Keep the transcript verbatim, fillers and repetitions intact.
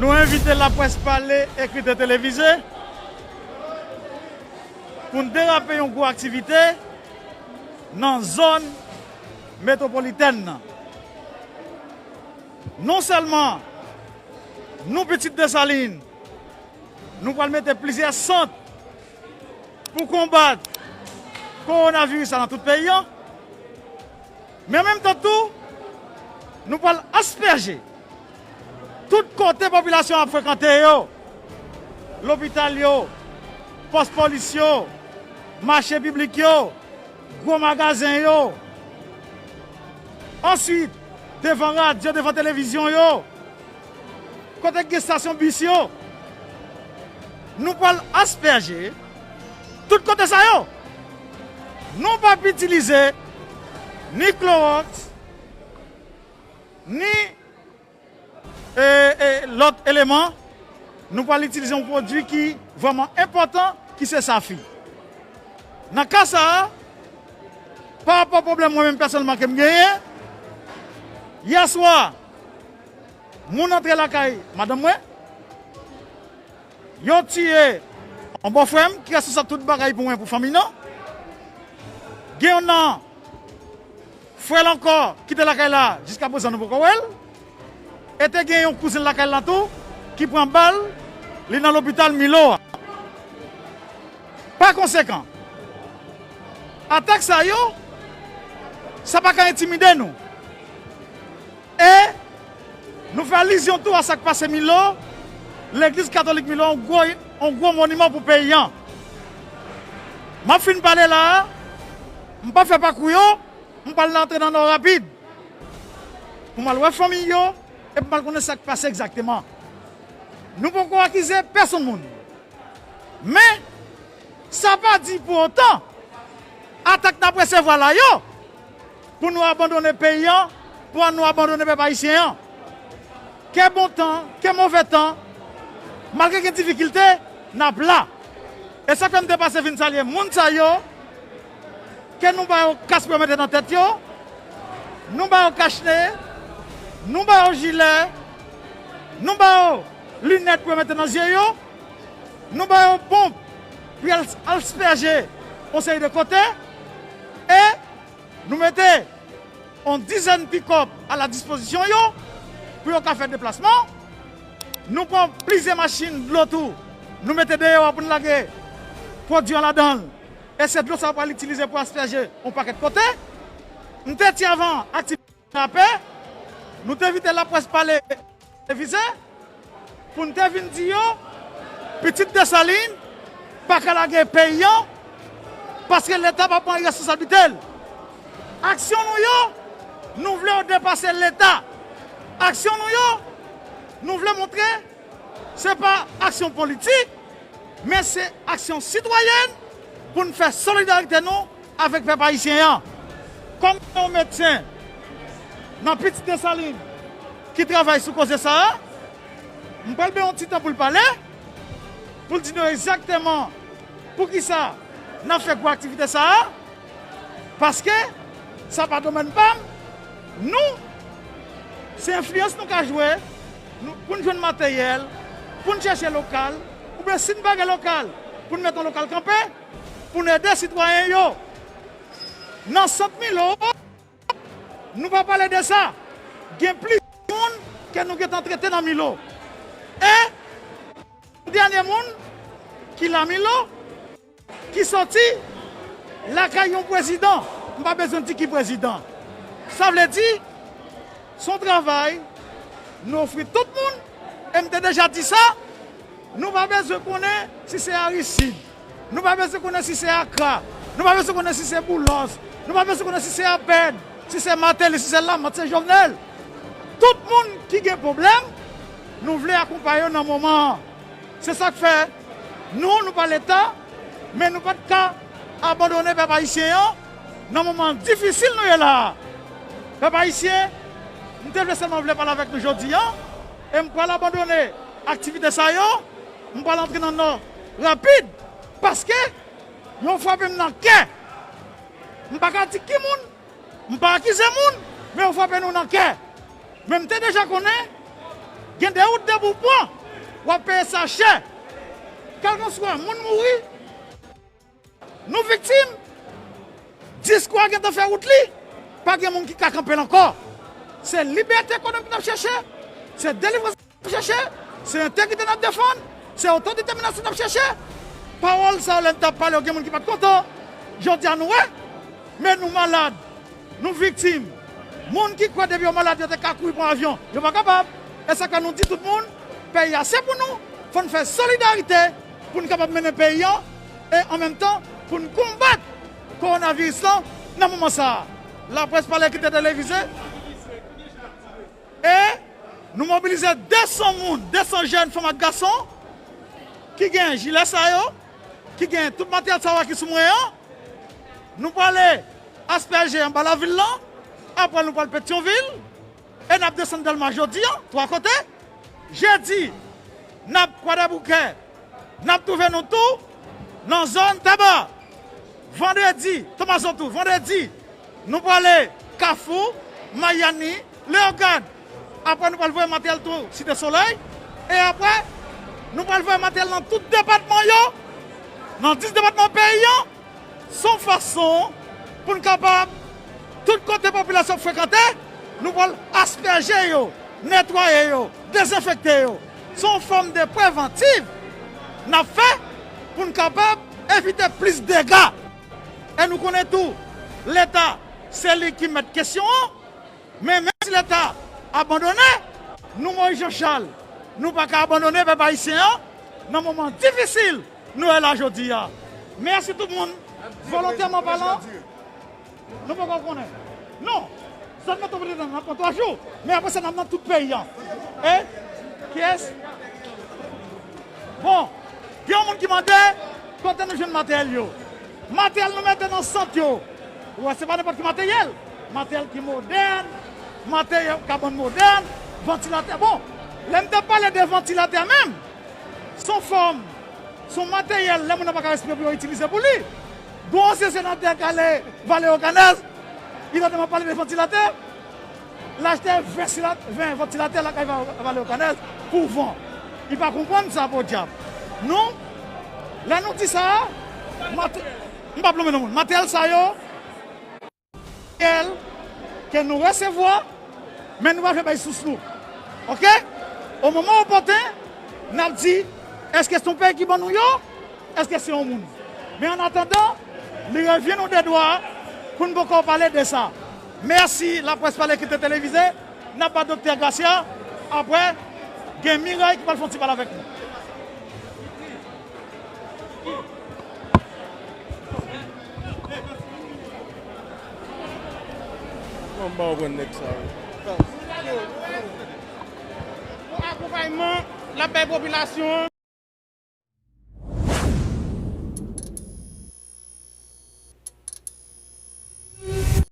Nou envite Laprès Pale, ekri e televize, pou n derape yon gwo aktivite nan zòn metwopolitèn nan. Non sèlman nou, Pitit Desalin, nou pral mete plizyè sant pou konbat kowonaviris la nan tout peyi a, men an menm tan tou, nou pral aspèje tout kote popilasyon ap frekante yo, lopital yo, pòs polis yo, mache piblik yo, gwo magazen yo. Answit, devan radyo, devan televizyon yo, kote k gen estasyon bis yo, nou pral aspèje tout kote sa yo. Nou p ap itilize ni klowòks, ni e, e, lòt eleman, nou pral itilize yon pwodui ki vrèman enpòtan, ki se safi. Nan ka sa a, pa rapò pwoblèm mwen menm pèsonèlman ke m genyen, yè swa, moun antre lakay madanm mwen, yo tiye yon bòfrè m ki responsab tout bagay pou mwen, pou fanmi nan. Gen yon nan frè l ankò ki te lakay la, jiskaprezan nou poko wè l. E te gen yon kouzen l lakay la tou ki pran bal, li nan lopital Milo a. Pa konsekan, atak sa yo, sa pa ka entimide nou. E nou fè alizyon tou a sa k pase Milo, legliz katolik Milo, yon gwo, yon gwo moniman pou peyi a. M ap fin pale la a, m p ap fè pakou yo, m pral antre nan Nò rapid. Pou m al wè fanmi yo, epi m al konnen sa k pase egzakteman. Nou poko akize pèsonn moun. Men, sa pa di pou otan, atak n ap resevwa la yo, pou nou abandone peyi a, pou nou abandone pèp ayisyen an. Ke bon tan, ke move tan, malgre gen difikilte, n ap la. E sa k fè m te pase vin salye moun sa yo, ke nou ba yo kas pou yo mete nan tèt yo, nou ba yo kachne, nou ba yo jilè, nou ba yo linèt pou yo mete nan zye yo, nou ba yo bonb pou y al, al aspèje yon seri de kote, e nou mete yon dizèn pikòp a la dispozisyon yo, pou yo ka fè deplasman. Nou pran plizyè machin dlo tou, nou mete deyò a pou n lage pwodui an ladan l. E se dlo sa yo pral itilize pou aspèje yon pakèt kote. M te di avan aktivite rapè, nou te envite Laprès Pale televize pou n te vin di yo, Pitit Desalin pa ka lage peyi a, paske Leta pa pran responsablite l. Aksyon nou yo, nou vle yo depase Leta. Aksyon nou yo, nou vle montre se pa aksyon politik, men se aksyon sitwayèn pou n fè solidarite nou avèk pèp ayisyen an. Kòm yon medsen nan Pitit Desalin ki travay sou koze sa a, m pral bay yon ti tan pou l pale, pou l di nou egzakteman poukisa n ap fè gwo aktivite sa a, paske sa pa domèn pa m. Nou, se enfliyans nou ka jwe, nou, pou n jwenn materyèl, pou n chèche lokal, oubyen si n pa gen lokal, pou n mete yon lokal kanpe, pou n ede sitwayen yo. Nan sant Milo, nou pa pale de sa. Gen plizyè moun ke nou gentan trete nan Milo. E dènye moun ki la Milo, ki soti lakay yon prezidan, m pa bezwen di ki prezidan. Sa vle di, se yon travay nou ofri tout moun, e m te deja di sa, nou pa bezwen konnen si se Aristide, nou pa bezwen konnen si se Akra, nou pa bezwen konnen si se Boulos, nou pa bezwen konnen si se Apèd, si se Martelly, si se Lamothe, se Jovenel. Tout moun ki gen pwoblèm, nou vle akonpaye yo nan moman an. Se sa k fè nou, nou pa Leta, men nou pa t ka abandone pèp ayisyen an nan moman difisil nou ye la a. Pèp ayisyen, m te vle sèlman vle pale avèk nou jodi a, e m pral abandone aktivite sa yo, m pral antre nan Nò rapid, paske yo frape m nan kè. M pa ka di ki moun, m pa akize moun, men yo frape nou nan kè. Men m te deja konnen, Gen de wout de pou w pran, w ap peye sa chè. Kèlkanswa moun mouri, nou viktim, diskou a gentan fè wout li, pa gen moun ki ka kanpe l ankò. Se libète ekonomik n ap chèche, se delivrans n ap chèche, se entegrite n ap defann, se otodetèminasyon n ap chèche. Pawòl sa yo, lè n t ap pale yo, gen moun ki pa t kontan. Jodi a, nou wè, men nou malad, nou viktim. Moun ki kwè depi yo malad, yo te ka kouri pran avyon, yo pa kapab. E sa k fè nou di tout moun, peyi a se pou nou, fò n fè solidarite pou n kapab mennen peyi an, e an menm tan, pou n konbat kowonaviris lan nan moman sa a. Laprès pale ki te televize. E nou mobilize de san moun, de san jèn fanm ak gason ki gen jilè sa yo, ki gen tout materyèl sa yo ki sou mwen an. Nou prale aspèje anba lavil lan, apre nou pral Petyonvil, e n ap desann Dèlma jodi an, twa kote. Jedi, n ap Kwadèboukè, n ap twouve nou tou nan zòn Taba. Vandredi, Thomason tou, vandredi, nou prale Kafou, Mayani, Leyogàn. Apre, nou pral voye materyèl tou Site Solèy. E apre, nou pral voye materyèl nan tout depatman yo, nan dis depatman peyi an. Se yon fason pou n kapab, tout kote popilasyon ap frekante, nou pral aspèje yo, netwaye yo, dezenfekte yo. Se yon fòm de prevantiv n ap fè pou n kapab evite plis dega. E nou konnen tou, Leta, se li ki mèt kesyon an. Men menm si Leta abandone, nou, Moïse Jean Charles, nou pa ka abandone pèp ayisyen an nan moman difisil nou ye la jodi a. Mèsi tout moun. Volontèman palan, nou poko konnen. Non, zòn metwopolitèn nan, n ap pran twa jou, men apre sa, n ap nan tout peyi a. E kiyès? Bon, gen yon moun ki mande kote nou jwenn materyèl yo. Materyèl nou mete nan sant yo. Ou wè, se pa nenpòt ki materyèl. Materyèl ki modèn, materyèl kabann modèn, vantilatè. Bon, lè m t ap pale de vantilatè menm, se yon fòm, se yon materyèl lè moun nan pa ka respire pou yo itilize pou li. Gon ansyen senatè k ale Vale Okanèz, li tande m ap pale de vantilatè, l achte ven sila-, ven vantilatè lakay Va-, Vale Okanèz pou van. Li pa konprann sa, podyab. Nou, lè nou di sa, mate-, m pa plonmen nan moun. Materyèl sa yo, ke nou resevwa, men nou pa fè bay sous nou. Oke? O moman opòten, n ap di, èske se yon peyi ki ban nou yo? Èske se yon moun? Men an atandan, li revyen nou de dwa pou n poko pale de sa. Mèsi, Laprès Pale ki te televize. N ap ba Doktè Gracia, apre, gen Miray ki pral fè yon ti pale avèk nou. Bon, ba w pran nèg sa yo. Pou akonpayman l ap bay popilasyon an.